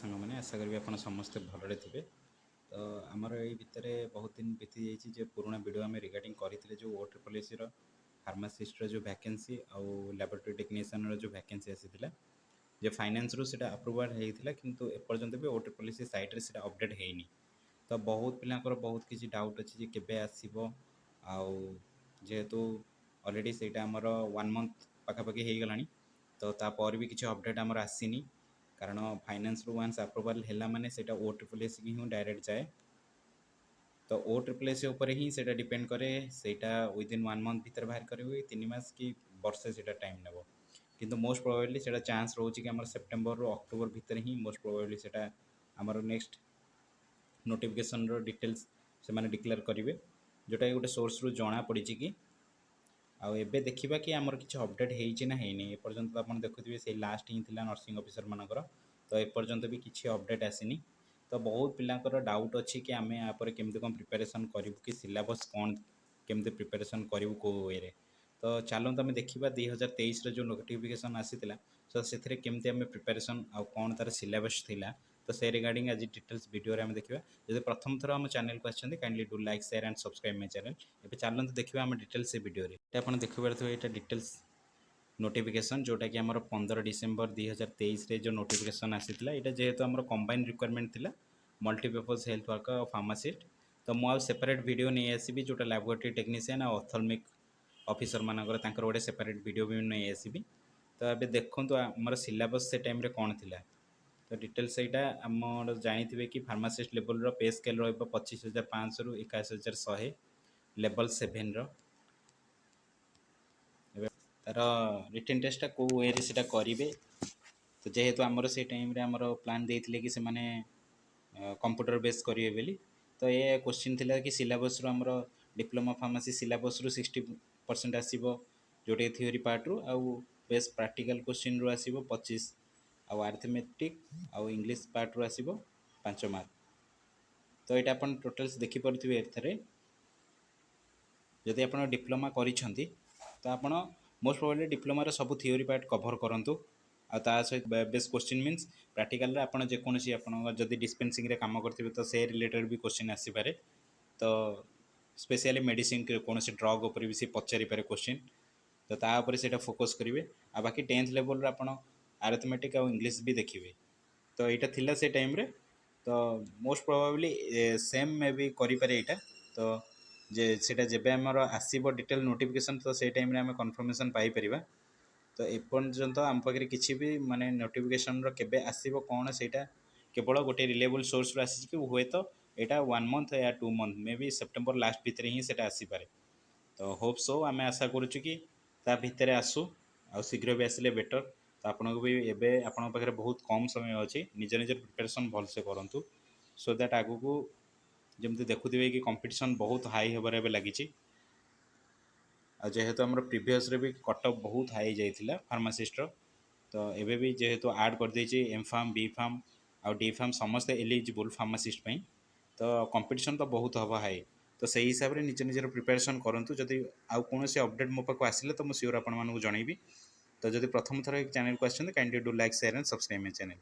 ସାଙ୍ଗମାନେ। ଆଶା କରିବି ଆପଣ ସମସ୍ତେ ଭଲରେ ଥିବେ। ତ ଆମର ଏଇ ଭିତରେ ବହୁତ ଦିନ ବିତି ଯାଇଛି ଯେ ପୁରୁଣା ଭିଡ଼ିଓ ଆମେ ରିଗାର୍ଡ଼ିଂ କରିଥିଲେ, ଯେଉଁ ଓ ଟ୍ରିପଲ୍ ଏସ୍ସିର ଫାର୍ମାସିଷ୍ଟର ଯେଉଁ ଭ୍ୟାକେନ୍ସି ଆଉ ଲାବୋରେଟୋରୀ ଟେକ୍ନିସିଆନର ଯେଉଁ ଭ୍ୟାକେନ୍ସି ଆସିଥିଲା, ଯେ ଫାଇନାନ୍ସରୁ ସେଇଟା ଆପ୍ରୁଭାଲ୍ ହେଇଥିଲା, କିନ୍ତୁ ଏପର୍ଯ୍ୟନ୍ତ ବି ଓ ଟ୍ରିପଲ୍ ଏସ୍ ସି ସାଇଟ୍ରେ ସେଇଟା ଅପଡ଼େଟ୍ ହେଇନି। ତ ବହୁତ ପିଲାଙ୍କର ବହୁତ କିଛି ଡାଉଟ୍ ଅଛି ଯେ କେବେ ଆସିବ। ଆଉ ଯେହେତୁ ଅଲରେଡ଼ି ସେଇଟା ଆମର ୱାନ୍ ମନ୍ଥ ପାଖାପାଖି ହେଇଗଲାଣି, ତ ତାପରେ ବି କିଛି ଅପଡ଼େଟ୍ ଆମର ଆସିନି। କାରଣ ଫାଇନାନ୍ସରୁ ୱାନ୍ସ ଆପ୍ରୁଭାଲ୍ ହେଲା ମାନେ ସେଇଟା ଓ ଟ୍ରିପଲ୍ ଏସ୍ ହିଁ ଡାଇରେକ୍ଟ ଯାଏ। ତ ଓ ଟ୍ରିପଲ୍ ଏସ୍ ଉପରେ ହିଁ ସେଇଟା ଡିପେଣ୍ଡ କରେ, ସେଇଟା ୱିଦିନ୍ ୱାନ୍ ମନ୍ଥ ଭିତରେ ବାହାର କରିବ କି 3 ମାସ କି ବର୍ଷେ ସେଇଟା ଟାଇମ୍ ନେବ। କିନ୍ତୁ ମୋଷ୍ଟ ପ୍ରୋବାବଲି ସେଇଟା ଚାନ୍ସ ରହୁଛି କି ଆମର ସେପ୍ଟେମ୍ବରରୁ ଅକ୍ଟୋବର ଭିତରେ ହିଁ ମୋଷ୍ଟ ପ୍ରୋବାବଲି ସେଇଟା ଆମର ନେକ୍ସଟ ନୋଟିଫିକେସନ୍ର ଡିଟେଲ୍ସ ସେମାନେ ଡିକ୍ଲେୟାର କରିବେ, ଯେଉଁଟାକି ଗୋଟେ ସୋର୍ସରୁ ଜଣା ପଡ଼ିଛି କି। ଆଉ ଏବେ ଦେଖିବା କି ଆମର କିଛି ଅପଡ଼େଟ୍ ହେଇଛି ନା ହେଇନି। ଏପର୍ଯ୍ୟନ୍ତ ତ ଆପଣ ଦେଖୁଥିବେ, ସେଇ ଲାଷ୍ଟ ହିଁ ଥିଲା ନର୍ସିଂ ଅଫିସରମାନଙ୍କର। ତ ଏପର୍ଯ୍ୟନ୍ତ ବି କିଛି ଅପଡ଼େଟ୍ ଆସିନି। ତ ବହୁତ ପିଲାଙ୍କର ଡାଉଟ୍ ଅଛି କି ଆମେ ୟା ପରେ କେମିତି କ'ଣ ପ୍ରିପାରେସନ୍ କରିବୁ କି ସିଲାବସ୍ କ'ଣ, କେମିତି ପ୍ରିପାରେସନ୍ କରିବୁ, କେଉଁ ୱେରେ। ତ ଚାଲନ୍ତୁ ଆମେ ଦେଖିବା, 2023ରେ ଯେଉଁ ନୋଟିଫିକେସନ୍ ଆସିଥିଲା, ତ ସେଥିରେ କେମିତି ଆମେ ପ୍ରିପାରେସନ୍ ଆଉ କ'ଣ ତା'ର ସିଲାବସ୍ ଥିଲା। ତ ସେ ରିଗାର୍ଡ଼ିଂ ଆଜି ଡିଟେଲ୍ସ ଭିଡ଼ିଓରେ ଆମେ ଦେଖିବା। ଯଦି ପ୍ରଥମ ଥର ଆମ ଚ୍ୟାନେଲକୁ ଆସିଛନ୍ତି, kindly do like, share and subscribe my channel. ଏବେ ଚାଲନ୍ତୁ ଦେଖିବା ଆମେ ଡିଟେଲ୍ସ ସେ ଭିଡ଼ିଓରେ। ଏଇଟା ଆପଣ ଦେଖିପାରୁଥିବେ, ଏଇଟା ଡିଟେଲ୍ସ ନୋଟିଫିକେସନ୍, ଯେଉଁଟାକି ଆମର 15 ଡିସେମ୍ବର 2023ରେ ଯେଉଁ ନୋଟିଫିକେସନ୍ ଆସିଥିଲା। ଏଇଟା ଯେହେତୁ ଆମର କମ୍ବାଇନ୍ ରିକ୍ରୁଟମେଣ୍ଟ ଥିଲା, ମଲ୍ଟିପର୍ପଜ୍ ହେଲ୍ଥ ୱାର୍କର ଆଉ ଫାର୍ମାସିଷ୍ଟ, ତ ମୁଁ ଆଉ ସେପାରେଟ୍ ଭିଡ଼ିଓ ନେଇ ଆସିବି, ଯେଉଁଟା ଲାବୋରେଟୋରୀ ଟେକ୍ନିସିଆନ୍ ଆଉ ଅପଥଲମିକ୍ ଅଫିସରମାନଙ୍କର, ତାଙ୍କର ଗୋଟେ ସେପାରେଟ୍ ଭିଡ଼ିଓ ବି ନେଇ ଆସିବି। ତ ଏବେ ଦେଖନ୍ତୁ, ଆମର ସିଲାବସ୍ ସେ ଟାଇମ୍ରେ କ'ଣ ଥିଲା। ତ ଡିଟେଲ୍ସ ସେଇଟା ଆମର ଜାଣିଥିବେ କି ଫାର୍ମାସିଷ୍ଟ ଲେଭେଲର ପେ ସ୍କେଲ୍ ରହିବ 25,500ରୁ 81,100, ଲେଭେଲ୍ 7ର। ଏବେ ତା'ର ରିଟେନ୍ ଟେଷ୍ଟଟା କେଉଁ ୱେରେ ସେଇଟା କରିବେ? ତ ଯେହେତୁ ଆମର ସେ ଟାଇମ୍ରେ ଆମର ପ୍ଲାନ୍ ଦେଇଥିଲେ କି ସେମାନେ କମ୍ପ୍ୟୁଟର ବେସ୍ କରିବେ ବୋଲି, ତ ଏ କୋଶ୍ଚିନ୍ ଥିଲା କି ସିଲାବସ୍ରୁ ଆମର ଡିପ୍ଲୋମା ଫାର୍ମାସି ସିଲାବସ୍ରୁ 60% ଆସିବ, ଯେଉଁଟାକି ଥିଓରି ପାର୍ଟରୁ, ଆଉ ବେସ୍ ପ୍ରାକ୍ଟିକାଲ୍ କୋଶ୍ଚିନ୍ରୁ ଆସିବ 25, ଆଉ ଆରିଥମେଟିକ୍ ଆଉ ଇଂଲିଶ ପାର୍ଟରୁ ଆସିବ 5 ମାର୍କ। ତ ଏଇଟା ଆପଣ ଟୋଟାଲ୍ସ ଦେଖିପାରୁଥିବେ। ଏଥିରେ ଯଦି ଆପଣ ଡିପ୍ଲୋମା କରିଛନ୍ତି, ତ ଆପଣ ମୋଷ୍ଟ ପ୍ରୋବାବଲି ଡିପ୍ଲୋମାର ସବୁ ଥିଓରି ପାର୍ଟ କଭର୍ କରନ୍ତୁ। ଆଉ ତା ସହିତ ବେସ୍ କୋଶ୍ଚିନ୍ ମିନ୍ସ ପ୍ରାକ୍ଟିକାଲରେ ଆପଣ ଯେକୌଣସି ଆପଣଙ୍କ ଯଦି ଡିସ୍ପେନ୍ସିଂରେ କାମ କରିଥିବେ, ତ ସେ ରିଲେଟେଡ଼୍ ବି କୋଶ୍ଚିନ୍ ଆସିପାରେ। ତ ସ୍ପେସିଆଲି ମେଡ଼ିସିନ୍, କୌଣସି ଡ୍ରଗ୍ ଉପରେ ବି ସେ ପଚାରିପାରେ କୋଶ୍ଚିନ୍। ତ ତା ଉପରେ ସେଇଟା ଫୋକସ୍ କରିବେ। ଆଉ ବାକି 10th ଲେଭେଲରେ ଆପଣ ଆରିଥମେଟିକ୍ ଆଉ ଇଂଲିଶ ବି ଦେଖିବେ। ତ ଏଇଟା ଥିଲା ସେ ଟାଇମ୍ରେ। ତ ମୋଷ୍ଟ ପ୍ରୋବାବଲି ସେମ୍ ମେ ବି କରିପାରେ ଏଇଟା। ତ ଯେ ସେଇଟା ଯେବେ ଆମର ଆସିବ ଡିଟେଲ୍ ନୋଟିଫିକେସନ୍, ତ ସେଇ ଟାଇମ୍ରେ ଆମେ କନଫର୍ମେସନ୍ ପାଇପାରିବା। ତ ଏପର୍ଯ୍ୟନ୍ତ ଆମ ପାଖରେ କିଛି ବି ମାନେ ନୋଟିଫିକେସନ୍ର କେବେ ଆସିବ କ'ଣ, ସେଇଟା କେବଳ ଗୋଟେ ରିଲେବୁଲ୍ ସୋର୍ସରୁ ଆସିଛି କି ହୁଏତ ଏଇଟା ୱାନ୍ ମନ୍ଥ ୟା 2 ମନ୍ଥ, ମେ ବି ସେପ୍ଟେମ୍ବର ଲାଷ୍ଟ ଭିତରେ ହିଁ ସେଇଟା ଆସିପାରେ। ତ ହୋପ୍ ସୋ, ଆମେ ଆଶା କରୁଛୁ କି ତା ଭିତରେ ଆସୁ, ଆଉ ଶୀଘ୍ର ବି ଆସିଲେ ବେଟର୍। ତ ଆପଣଙ୍କୁ ବି ଏବେ ଆପଣଙ୍କ ପାଖରେ ବହୁତ କମ୍ ସମୟ ଅଛି। ନିଜ ନିଜର ପ୍ରିପାରେସନ୍ ଭଲସେ କରନ୍ତୁ, ସୋ that ଆଗକୁ ଯେମିତି ଦେଖୁଥିବେ କି କମ୍ପିଟିସନ୍ ବହୁତ ହାଇ ହେବାରେ ଏବେ ଲାଗିଛି। ଆଉ ଯେହେତୁ ଆମର ପ୍ରିଭିୟସ୍ରେ ବି କଟଅଫ୍ ବହୁତ ହାଇ ଯାଇଥିଲା ଫାର୍ମାସିଷ୍ଟର, ତ ଏବେ ବି ଯେହେତୁ ଆଡ଼୍ କରିଦେଇଛି ଏମ୍ ଫାର୍ମ, ବି ଫାର୍ମ ଆଉ ଡି ଫାର୍ମ, ସମସ୍ତେ ଏଲିଜିବୁଲ୍ ଫାର୍ମାସିଷ୍ଟ ପାଇଁ, ତ କମ୍ପିଟିସନ୍ ତ ବହୁତ ହେବ ହାଇ। ତ ସେଇ ହିସାବରେ ନିଜ ନିଜର ପ୍ରିପାରେସନ୍ କରନ୍ତୁ। ଯଦି ଆଉ କୌଣସି ଅପଡ଼େଟ୍ ମୋ ପାଖକୁ ଆସିଲେ, ତ ମୁଁ ସିଓର ଆପଣମାନଙ୍କୁ ଜଣେଇବି। ତ ଯଦି ପ୍ରଥମ ଥର ଏ ଚ୍ୟାନେଲକୁ ଆସିଛନ୍ତି, kindly do like, share and subscribe my channel.